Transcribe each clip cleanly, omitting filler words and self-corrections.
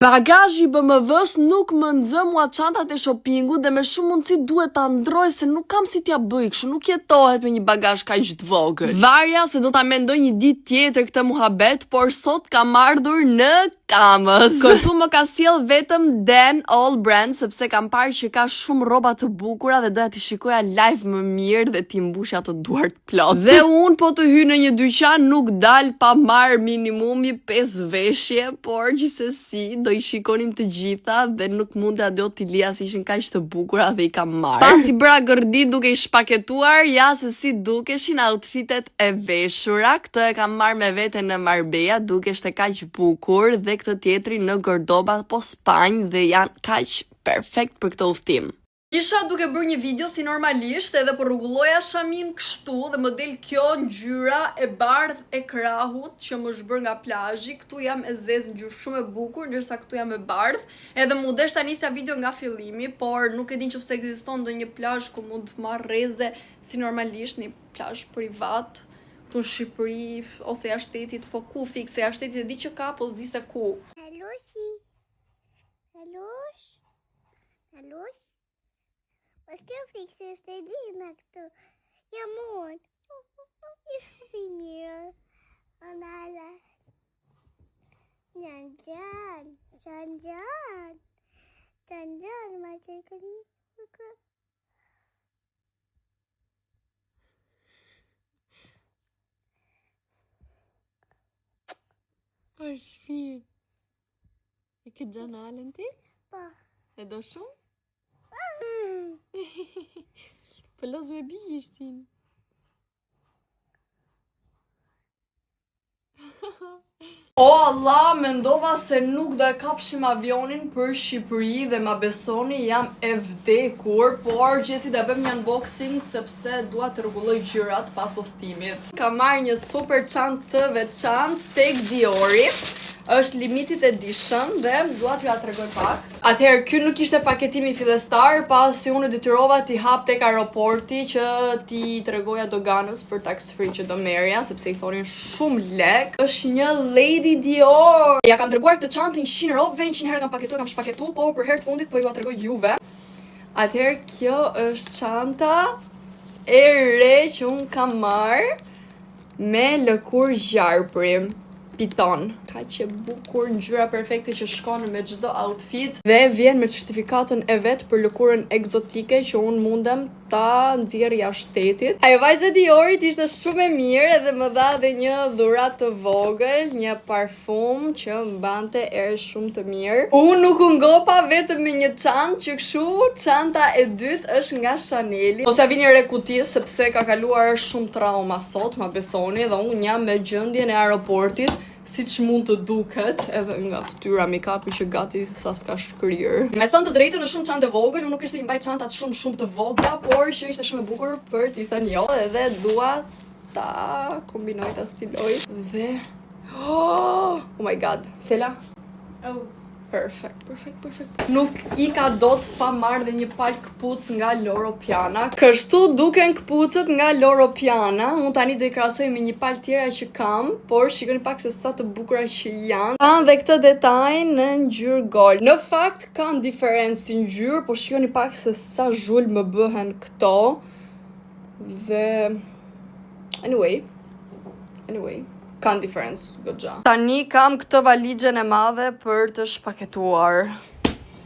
Bagazhi i BMW-së nuk më nxë mua çantat e shoppingut dhe me shumë mundësi duhet ta ndroj se nuk kam si t'ia bëj kështu, nuk jetohet me një bagazh kaq të vogël. Varja se do ta mendoj një ditë tjetër këtë muhabet, por sot kam ardhur në Kamëz. Këtu më ka sjell vetëm Dan All Brand sepse kam parë që ka shumë rroba të bukura dhe doja t'i shikoja live më mirë dhe t'i mbushja ato duart plot. Dhe unë po të hyj në një dyqan nuk dal pa marrë minimumi 5 veshje, por gjithsesi do i shikonim të gjitha dhe nuk mundja dot t'i lija se ishin kaq të bukura dhe i kam marrë. Pasi bëra gërdi duke i shpaketuar, ja se si dukeshin outfitet e veshura. Këtë e kam marrë me vete në Marbella, dukeshte kaq bukur dhe këtë tjetrin në Cordoba po Spanjë dhe janë kaq perfekt për këtë udhëtim. Isha duke bërë një video si normalisht edhe po rregulloja shamin kështu dhe më del kjo ngjyra e bardhë e krahut që më është bërë nga plazhi. Këtu jam e zezë ngjyrë shumë e bukur, ndërsa këtu jam e bardhë. Edhe m'u desh ta nisja video nga fillimi, por nuk e di nëse ekziston ndonjë plazh ku mund të marr rreze si normalisht, një plazh privat këtu në Shqipëri ose jashtë shtetit, po ku fiks, se jashtë shtetit e di që ka, po s'di se ku. Alushi. Alush. Alush. Mos ke frikë se është e lina këtu. Jam unë. I shumë i mirë. Anala. Gjan gjan. Gjan gjan. Gjan gjan. Ma që këni. O shpirt. E ke Xhanalen ti? Po. E do shumë? Po loz me bishtin. O Allah, mendova se nuk do e kapshim avionin për Shqipëri dhe ma besoni jam e vdekur, por gjithsesi do e bëjmë një unboxing sepse dua të rregulloj gjërat pas udhëtimit. Kam marrë një super çantë të veçantë tek Diori. Është limited edition dhe dua t'jua tregoj pak. Atëherë, ky nuk ishte paketimi fillestar, pasi unë u detyrova t'i hap tek aeroporti që t'i tregoja doganës për tax free që do merrja, sepse i thonin shumë lek. Është një Lady Dior. Ja kam treguar këtë çantë 100 robëve, 100 herë kam paketuar, kam shpaketuar, por për herë të fundit po jua tregoj juve. Atëherë, kjo është çanta e re që unë kam marrë me lëkurë gjarpri. Piton. Kaq e bukur, ngjyra perfekte që shkon me çdo outfit dhe vjen me certifikatën e vet për lëkurën egzotike që unë mundem ta nxjerr jashtë shtetit. Ajo vajza e Diorit ishte shumë e mirë edhe më dha dhe një dhuratë të vogël, një parfum që mbante erë shumë të mirë. Unë nuk u ngopa vetëm me një çantë që kështu, çanta e dytë është nga Chaneli. Mos ja vini re kutisë sepse ka kaluar shumë trauma sot, ma besoni, dhe unë jam me gjendjen e aeroportit, siç mund të duket edhe nga fytyra make-upi që gati sa s'ka shkrirë. Me thënë të drejtën është shumë çantë e vogël, unë nuk është se i mbaj çantat shumë shumë të vogla, por që ishte shumë e bukur për t'i thënë jo edhe dua ta kombinoj, ta stiloj dhe oh, oh my god, Sela. Oh. Perfect, perfect, perfect. Nuk i ka dot pa marrë dhe një palë këpucë nga Loro Piana. Kështu duken këpucët nga Loro Piana. Unë tani do i krahasoj me një palë tjera që kam, por shikoni pak se sa të bukura që janë. Kanë dhe këtë detaj në ngjyrë gold. Në fakt kanë diferencë si ngjyrë, por shikoni pak se sa zhul më bëhen këto. Dhe anyway, anyway, kanë diferencë goxha. Tani kam këtë valixhen e madhe për të shpaketuar.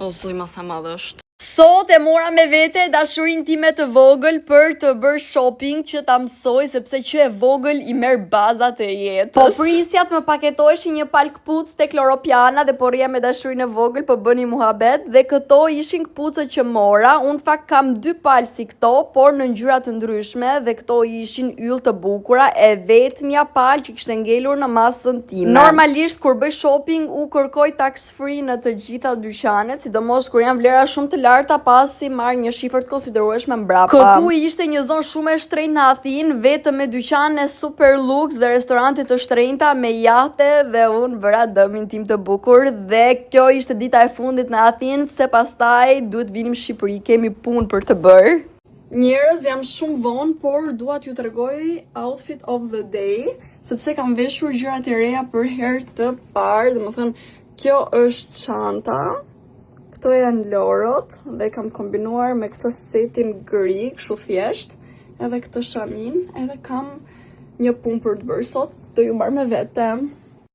O zoti ma sa madhe është. Sot e mora me vete dashurinë time të vogël për të bërë shopping që ta mësoj sepse që e vogël i merr bazat e jetës. Po prisja të më paketoheshin një palë këpucë tek Loro Piana dhe po rrija me dashurinë e vogël po bënim muhabet dhe këto ishin këpucët që mora. Unë në fakt kam dy palë si këto, por në ngjyra të ndryshme dhe këto ishin yll të bukura, e vetmja palë që kishte ngelur në masën time. Normalisht kur bëj shopping u kërkoj tax free në të gjitha dyqanet, sidomos kur janë vlera shumë të larta pasi marr një shifër të konsiderueshme mbrapa. Këtu ishte një zonë shumë e shtrenjtë në Athinë, vetëm me dyqane super luks dhe restorante të shtrenjta me jahte dhe unë bëra dëmin tim të bukur dhe kjo ishte dita e fundit në Athinë se pastaj duhet vinim në Shqipëri, kemi punë për të bërë. Njerëz, jam shumë vonë, por dua t'ju tregoj outfit of the day, sepse kam veshur gjërat e reja për herë të parë, domethënë. Kjo është çanta. Këto janë lorot dhe kam kombinuar me këtë setin gri, kështu thjesht, edhe këtë shamin, edhe kam një punë për të bërë sot, do ju marr me vete.